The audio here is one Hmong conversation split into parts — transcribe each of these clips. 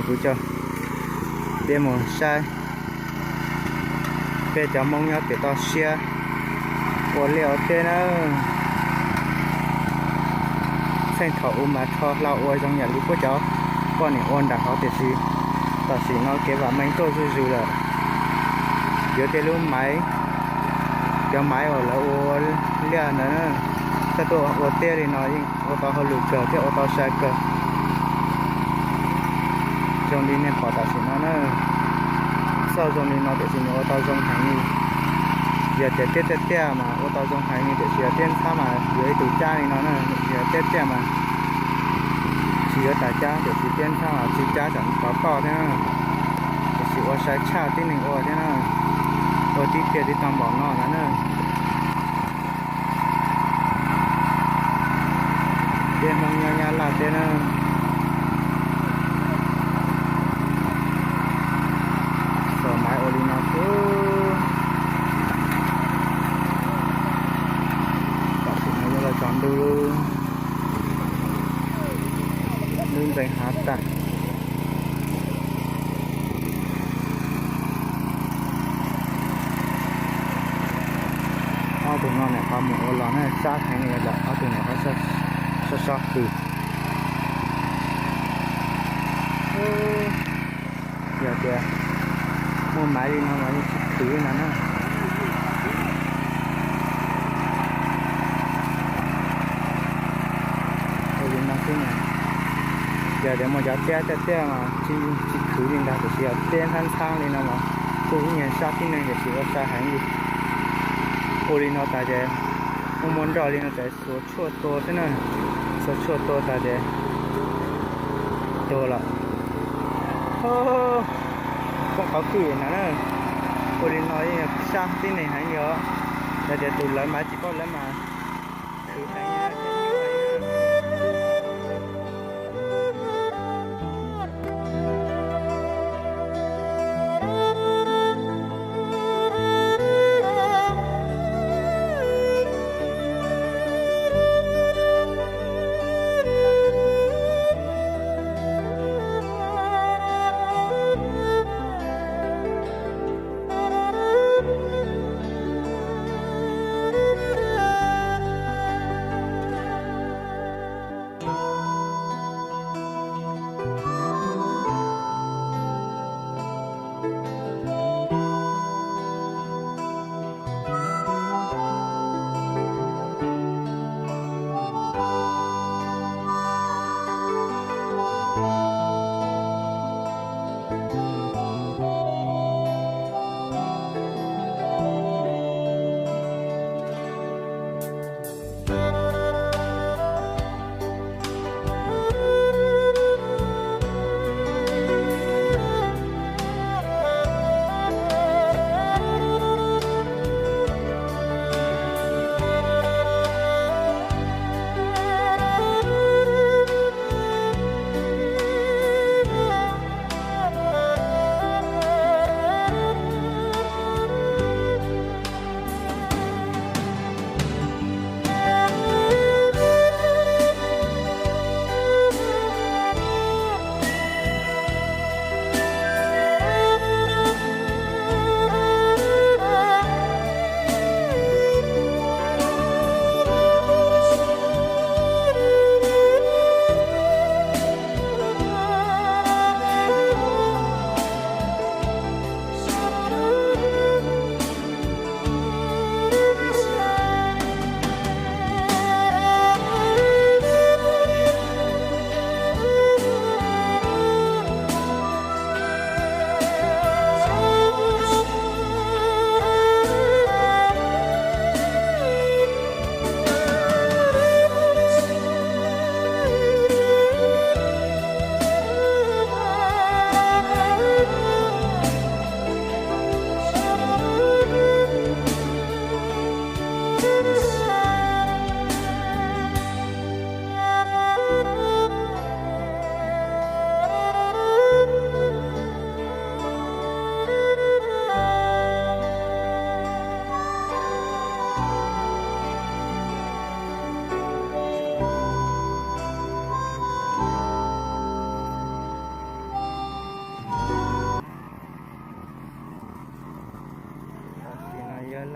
Kuv coj peb mus saib peb cov Hmoob nyob pem toj siab ua liaj ua teb na. Txheej thaum ub mas rho hlau ua zoo yam li peb cov poj niam ua nram hauv tiam sis tam sim no kev vam meej tuaj zuj zus lawm. Yuav tej lub maiv, cov maiv uas lawv ua liaj ntawd na, txawj tuaj ua teb li no yeej ua tau hauj lwm kawg thiab ua tau sai kawg. Zoo li nej pom tam sim no na, txoj zoo li no tiam sis nws ua tau zoo heev li. Yog tias teb tiaj tiaj mas ua tau zoo heev li tiam sis yog teb ntxhab mas yuav ib tug cab li no na, yog teb tiaj mas tsis yuav tas cab tiam sis teb ntxhab mas tsis cab tsam tov toj thiab na. Tiam sis ua sai tshaj tib neeg ua thiab na, ua tib pliag tib tau npaum no ntag na. Peb Hmoob nyob Nyab Laj teb na, txom maiv ua li no xwb. Tam sim no yuav los tsaus ntuj lub, lub ntees hav tag. Ob tug no niam qhov mus ua los na sab heev li lawm, ob tug niam qhov sab sab hws. Yog tias muaj maiv li no mas yeej tsis khwv li no na. Ua li no xwb na, yog tias muaj cov teb tiaj tiaj mas tsis khwv li ntag, tiam sis yog teb ntxhab ntxhab li no mas kuj ib nyuag sab tib neeg tiam sis ua sai heev li. Ua li no tas ces muaj muaj nroj li no ces xuas tshuaj tua xwb na, xuas tshuaj tua tas ces tuag lawm. Poob qhov kwj na na. Ua li no yeej sab tib neeg heev li os. Yog tias tus lawv mas tsis paub lawv mas khwv heev li.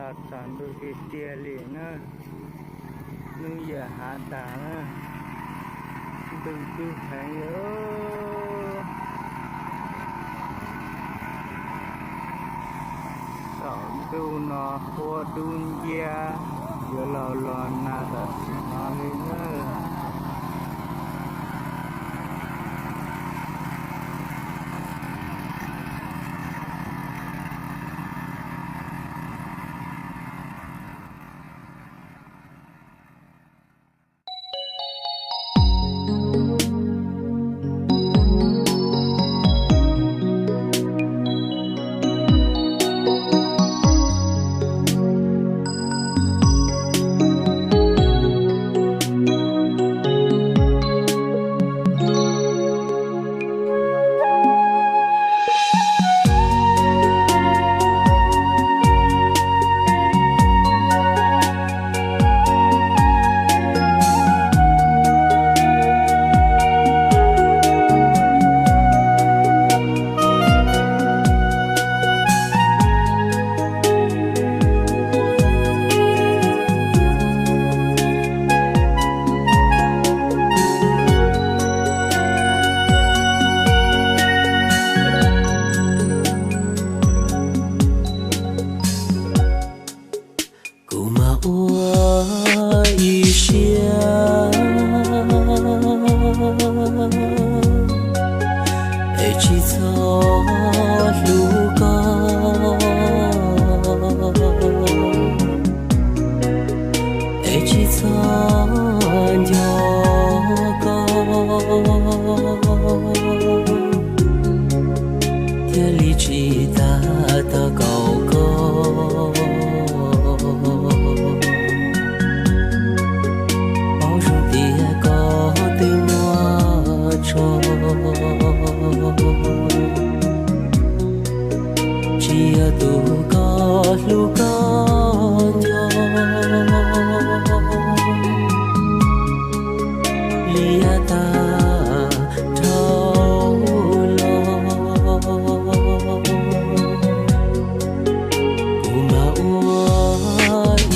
Los tsaus ntuj tiag tiag li na, hnub yawm hav tas na, ntug dub heev li. Saum ntuj no huab dub nciab, yuav los los nag tam sim no li na. Kuv mas ua ib siab es tsis txhob hlub koj, es tsis txhob nco koj, thiaj li tsis tas tos kaum koj. Paub zoo tias koj twb muaj tso, tsis yog tus koj hlub koj nco, liam tag dhau los. Kuv mas ua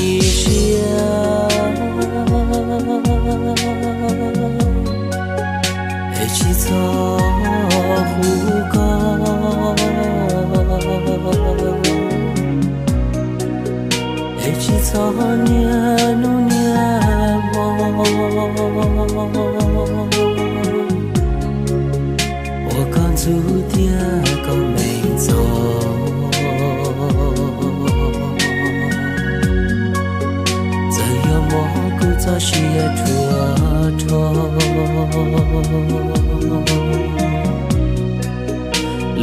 ib siab es tsis txhob hu koj, es tsis txhob niaj hnub niaj hmo ua koj ntxub thiab koj me ntxhov. Txawm yog mob kuv txoj sia ruam rho,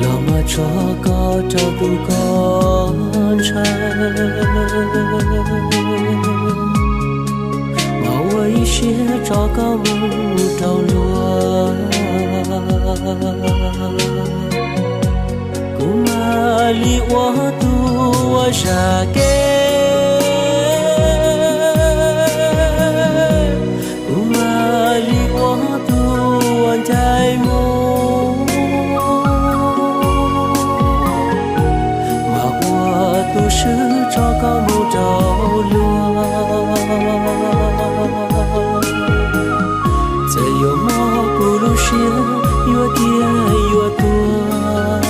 los mas tso koj rau tus koj ntshaw, mas ua ib siab tso koj mus rau luag. Kuv mam li ua tus uas zam kev, kuv mam li ua tus uas ncaim mus, mas ua tus swb tso koj mus rau luag. Txawm yuav mob kuv lub siab yuav tiag yuav tuag,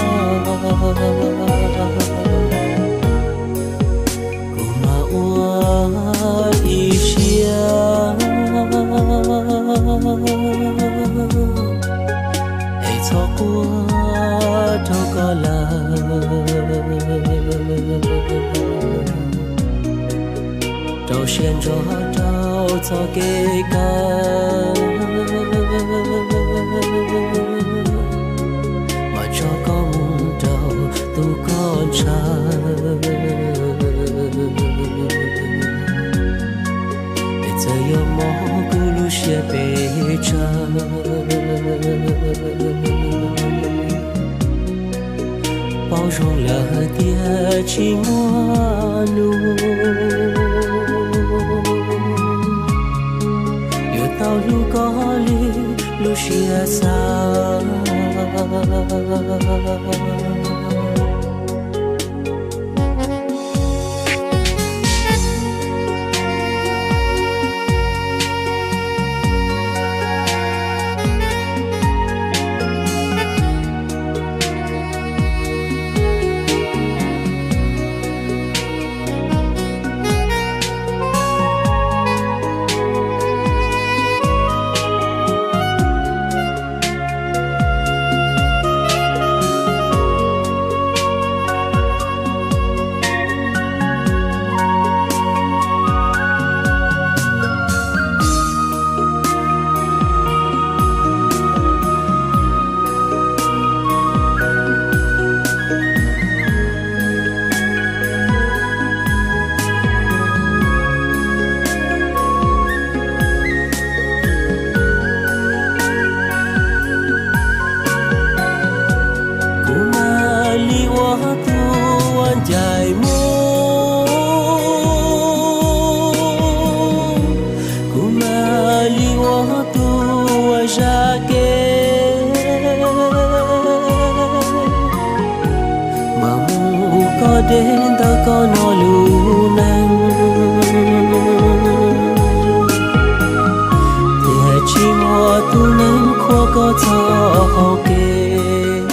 kuv mam ua ib siab es txhob quaj rau koj lawm. Rau siab ntso rau txoj kev kaw, mas tso koj mus rau tus koj ntshaw. Es txawm yuav mob kuv lub siab pes tsawg, paub zoo lawm tias tsis muaj nus yuav tau hlub koj li lub siab xav. Deb ntawm koj no lub neej, tiam sis tsis muaj tus neeg qhuas koj txoj hau kev.